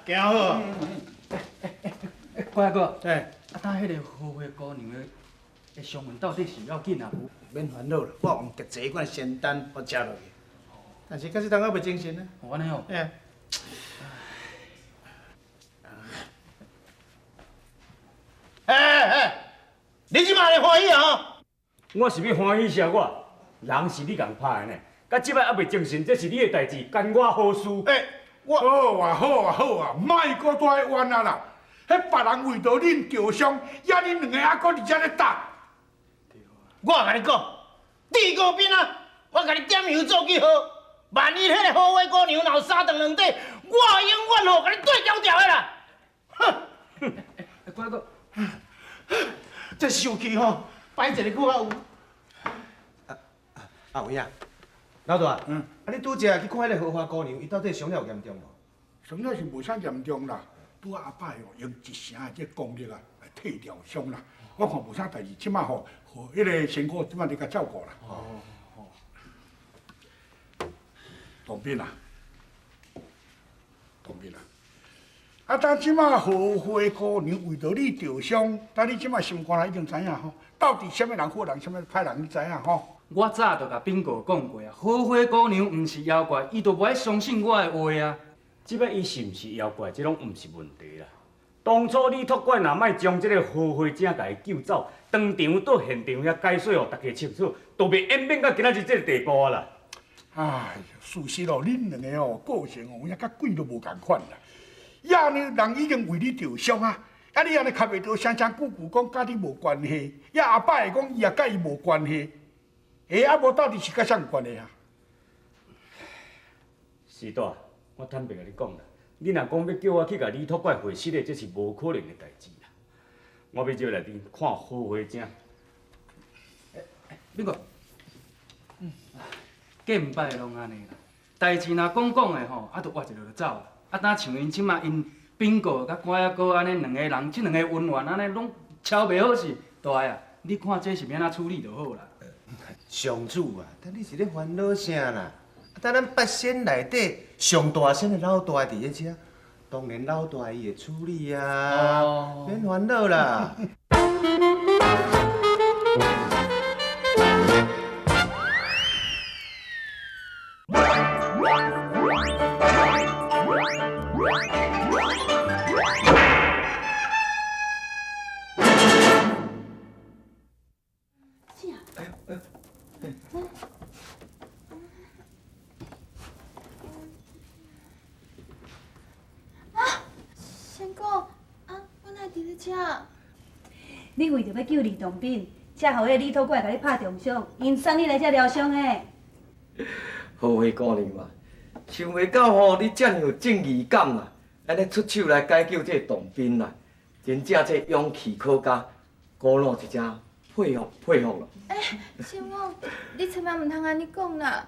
行好。乖哥，哎，啊，当彼个荷花姑娘的伤痕到底是要紧啊无？免烦恼啦，我用特济款仙丹，予食落去。但是到这阵犹袂精神呢。哦，按呢哦。哎。哎哎哎！你这马会欢喜啊？吼！我是欲欢喜啥我？人是你共拍的呢，到这摆犹袂精神，这是你的代志，干我何事？欸，我好啊好啊好啊，莫阁蹛冤啊啦！彼别人为著恁著伤，犹恁两个犹阁伫遮咧打。我共你讲，李国斌啊，我共你点油做记号，万一彼个荷花姑娘若有三长两短，我永远吼共你对调调的啦！哼！欸，乖哥，这受气吼，摆一个久仔有。啊，有影，老大，啊，你拄才去看彼个荷花姑娘，伊到底伤了有严重无？伤了是无啥严重啦，拄仔阿摆哦，用一成的这功力啊，来替疗伤啦。我看无啥代志，这马吼，彼个仙姑这马伫共照顾啦。哦哦。唐斌啊，唐斌啊，啊，当这马荷花姑娘为著你著伤，但你这马心肝内已经知影吼，到底啥物人好人，啥物歹人，你知影吼？我早就共炳哥讲过啊，荷花姑娘毋是妖怪，伊就无爱相信我的话啊。这摆伊是毋是妖怪，这拢毋是问题啦。当初李托怪若莫将这个荷花井共伊救走，当场到现场遐解说，予大家清楚，都袂演变到今仔日这个地步啊啦。哎，事实哦，恁两个哦，个性哦，有影佮鬼都无仝款啦。呀呢，人已经为你著伤啊，啊你按呢较袂著声声句句讲佮你无关系，呀后摆会讲伊也佮伊无关系。欸，啊无到底是佮啥有关系啊？时大，我坦白共你讲啦，你若讲欲叫我去共李托怪会失的，这是无可能的代志啦。我欲入内面看荷花井。炳哥，过毋摆拢按呢啦。代志若讲讲的吼，啊，就活一下就走。啊，若像𪜶这马𪜶炳哥佮乖仔哥按呢两个人，这两个恩怨按呢拢超袂好势，大啊，你看这是欲按怎处理就好啦。上主啊，但你是咧烦恼啥啦？啊，等咱八仙内底上大仙的老大伫咧遮，当然老大伊会处理啊，免烦恼啦。你为著欲救李洞宾，才予彼个李土怪共你拍重伤，𪜶送你来遮疗伤的。荷花姑娘啊，想袂到吼，你遮尔有正义感啦，按呢出手来解救这个洞宾啦，真正这勇气可嘉，姑老一声佩服佩服啦。欸，师母，你千万毋通按呢讲啦，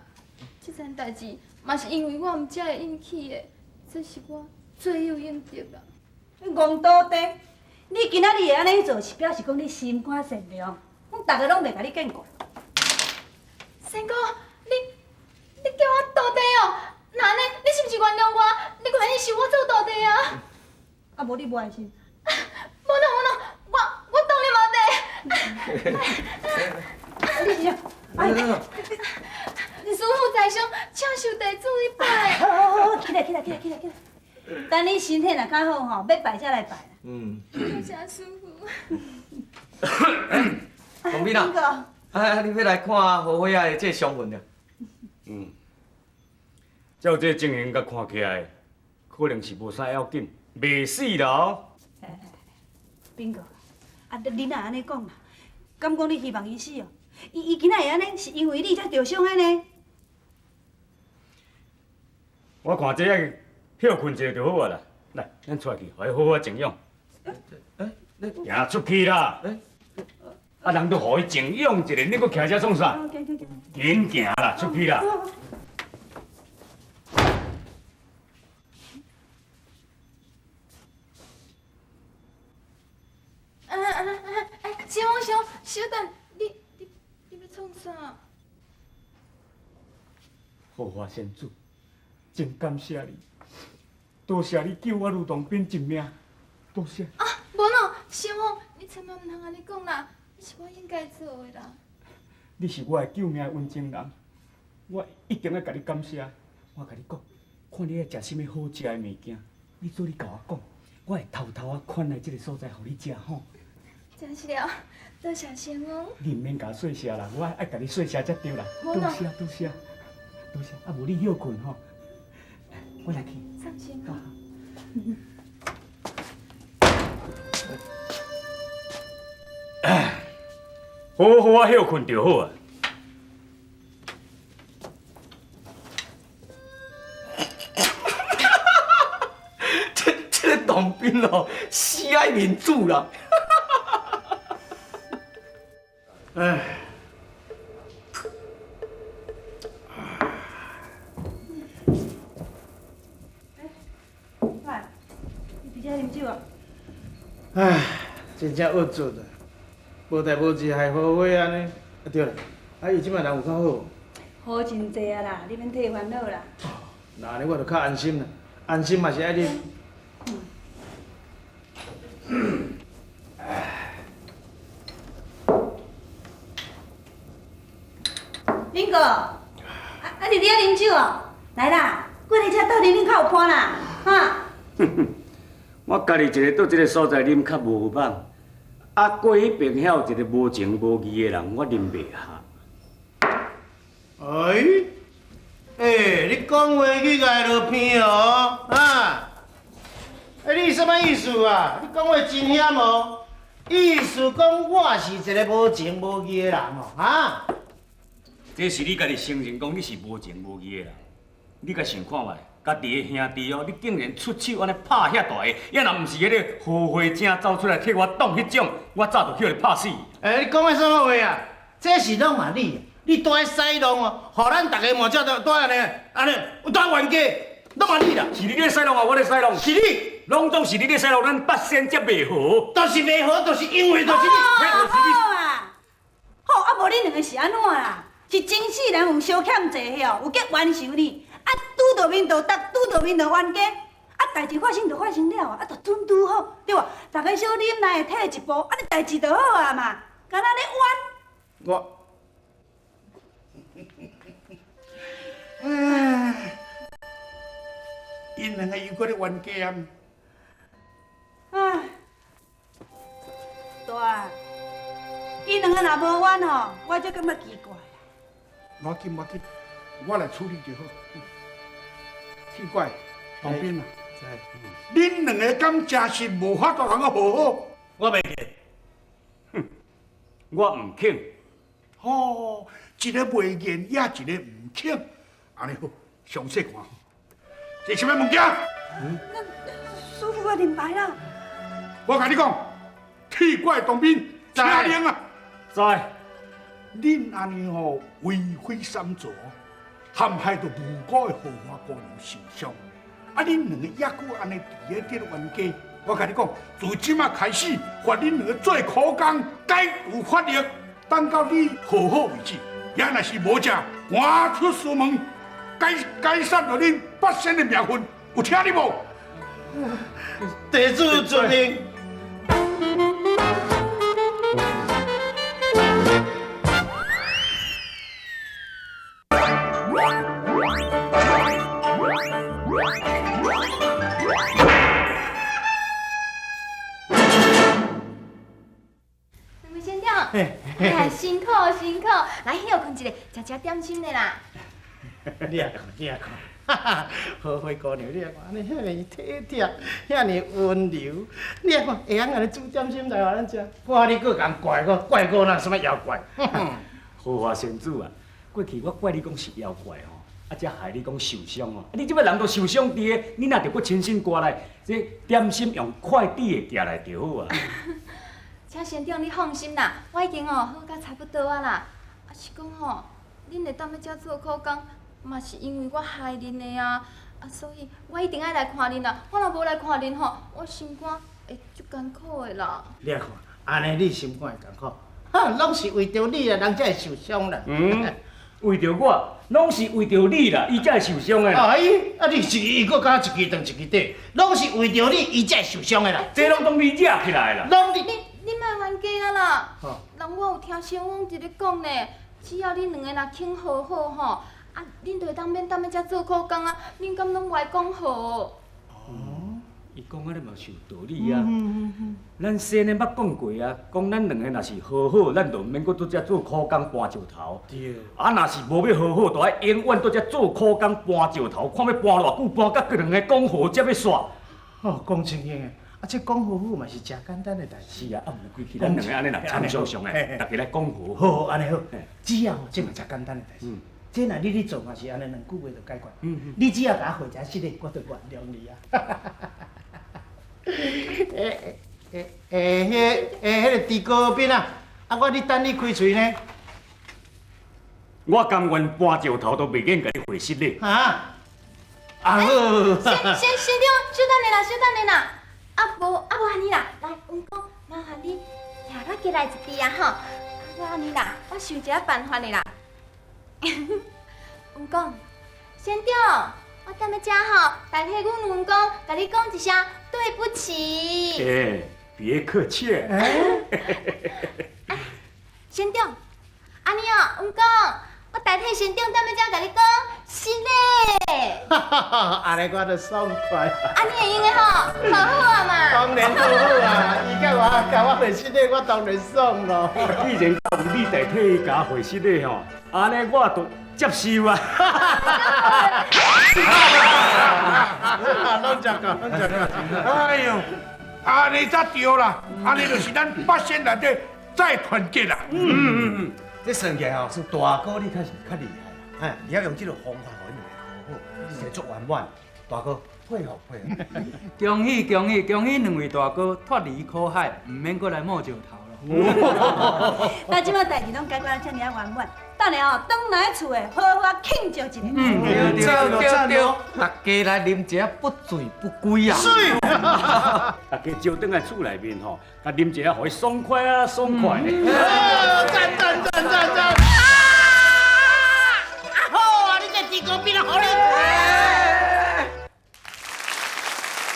这件代志嘛是因为我毋才会引起的，这是我罪有应得啦。你戆倒底！你今仔日会按呢做，是表示讲你心肝善良，阮逐个拢袂共你见怪。仙姑，你叫我徒弟哦？那按呢，你是毋是原谅我？你愿意收我做徒弟啊？啊，无你无爱心？无啦无啦，我当然嘛得。你是啥？哎，师父在上，请受弟子一拜。好好好，起来起来起来起来起来。等你身体若较好吼，欲拜才来拜。嗯。多谢师父。洞宾啊，啊，你欲来看荷花仔的这个伤痕啊？嗯。照这情形佮看起来，可能是无啥要紧，袂死啦哦。炳哥，啊，你若按呢讲啦，敢讲你希望伊死哦？伊今仔会按呢，是因为你才著伤的呢。我看这爱歇睏一下就好啊啦。来，咱带去，予伊好好静养。行出去啦！啊，人都予伊静养一下，你阁徛遮创啥？紧行啦，出去啦！啊！师父，小小等，你欲创啥？荷花仙子，真感谢你，多谢你救我吕洞宾一命，多谢。啊，无咯，仙翁，你千万毋通按呢讲啦，这是我应该做的啦。你是我的救命恩情人，我一定爱共你感谢。我共你讲，看你爱食啥物好食的物件，你做你共我讲，我会偷偷仔款来这个所在，予你食吼。真是了，多谢仙翁。你毋免共我说谢啦，我爱共你说谢才对啦。多谢多谢多谢，啊无你歇睏吼，我来去。送仙翁。好好仔歇睏就好啊。这个洞宾哦，死爱面子啦。哎，喂，你伫遮啉酒啊？唉，真正恶作啊！无代无志害花花按呢。啊对啦，啊伊这摆人有较好无？好真济啊啦，你免替伊烦恼啦。那按呢我就较安心啦，安心嘛是爱啉。敏哥，啊啊，你伫遐啉酒哦？来啦，过来遮斗阵啉较有伴啦，哈。我家己一个佇這个所在啉较无放，啊，过彼边遐有一个无情无义的人，我啉袂下。哎，欸，你讲话去共落偏哦，啊？欸，你啥物意思啊？你讲话真险哦，意思讲我是一个无情无义的人哦，啊？这是你家己承认讲你是无情无义的人，你共想看觅，家己的兄弟哦，你竟然出手按呢拍遐大个，也若毋是彼个何花精走出来替我挡彼种，我早就予伊拍死。欸，你讲的啥物话啊？这是拢嘛你，你蹛咧使弄哦，予咱逐家嘛才蹛按呢，按呢，蹛冤家，拢嘛你啦。是你咧使弄啊，我咧使弄。是你，拢总是你咧使弄，咱八仙才袂和。就是袂和，就是因为就是你。好啊，好啊，无恁两个是按怎啦？是前世人有相欠债吼，有结冤仇呢。啊，拄著面就搭，拄著面就冤家。啊，代志发生就发生了啊，就准拄好，对无？逐家小忍耐，退一步，按呢代志就好啊嘛。敢若咧冤？我，唉，𪜶两个又阁咧冤家啊！唉，大，𪜶两个若无冤吼，我才感觉奇怪。无要紧，无要紧，我来处理就好。奇怪，洞宾啊，恁两个敢真是无法度通个和好？我袂记。哼，我毋肯。吼，一个袂言，也一个毋肯。按呢好，详细看。这是啥物物件？那师傅我明白啦。我共你讲，铁拐洞宾，请令啊！知。恁按呢吼为非三族，陷害著无辜的荷花姑娘受伤。啊，恁两个犹阁按呢伫咧咧冤家，我共你讲，自这马开始，罚恁两个做苦工，解除法律，等到你和好为止。也若是无者，赶出师门，解散著恁八仙的名分，有听你无？弟子遵命。两位仙长，哎，辛苦辛苦，来歇睏一下，食食点心的啦。你也看，你也看，哈哈，荷花姑娘，你也看，按呢遐尔体贴，遐尔温柔，你也看会晓按呢煮点心来予咱食。看你阁共怪我，怪我哪啥物妖怪？荷花仙子啊，过去我怪你讲是妖怪吼，啊，才害你讲受伤吼。啊，你这摆人都受伤伫个，你若著阁亲身过来，这点心用快递的寄来就好啊。请仙长你放心啦，我已经哦好甲差不多啊啦。啊是讲吼，恁会当欲遮做苦工，嘛是因为我害恁的啊。啊，所以我一定爱来看恁啦。我若无来看恁吼，我心肝会足艰苦的啦。你看，按呢你心肝会艰苦，哈，拢是为著你啊，人才会受伤啦。嗯。為著我，攏是為著你啦，伊才會受傷的啦。哎，啊你是伊閣敢一支長一支短，攏是為著你，伊才會受傷的啦。這攏總你惹起來啦。攏你你莫冤家啊啦！人我有聽小翁佇咧講呢，只要恁兩个若肯和好吼，啊，恁就會當免踮咧遮做苦工啊，恁敢攏無愛講和？伊講按呢嘛是有道理啊。咱先呢捌講過啊，講咱兩个若是和好，咱就毋免閣佇遮做苦工搬石頭。對。啊，若是無欲和好，就愛永遠佇遮做苦工搬石頭，看欲搬偌久，搬甲兩个講和才欲煞。哦，講清楚的，啊，這講和好嘛是誠簡單的代誌。是啊，啊，毋過規氣咱兩个按呢若參相相的，大家來講和。好，按呢好，只要這嘛誠簡單的代誌。這若你咧做嘛是按呢兩句話就解決。你只要共我回一失禮，我就原諒你啊。欸欸欸，彼個欸，彼個豬高斌啊，啊，我咧等你開喙呢。我甘願搬石頭都袂願共你回失禮。啊？啊好。先先先長，小等下啦，小等下啦。啊無啊無按呢啦，來，阮講，麻煩你徛較過來一啲啊吼。啊我按呢啦，我想一下辦法的啦。阮講，仙長，我踮咧遮吼，代替阮阮公，共你講一聲對不起。欸，別客氣。仙長，按呢哦，阮講，我代替仙長踮咧遮共你講，失禮。哈哈哈，按呢我就爽快。按呢會用的吼，好好啊嘛。當然好好啊，伊共我共我回失禮，我當然爽咯。既然有你代替伊共回失禮吼，按呢我就接受啊。攏食夠，攏食夠。哎喲，按呢才對啦，按呢就是咱八仙內底再團結啦。嗯嗯嗯，這算起來吼，算大哥你較是較厲害啦，哎，你要用這個方法，予𪜶兩個和好，是一個足圓滿。大哥佩服佩服。恭喜恭喜恭喜兩位大哥脫離苦海，毋免閣來摸石頭咯。那這擺代誌攏解決得遮爾仔圓滿，等下哦，轉來厝的好好慶祝一下。嗯，對對對對，大家來啉一下不醉不歸啊！水。大家招轉來厝內面吼，共啉一下，予伊爽快啊，爽快。讚讚讚讚讚！啊好啊，你這豬高斌啊，予你。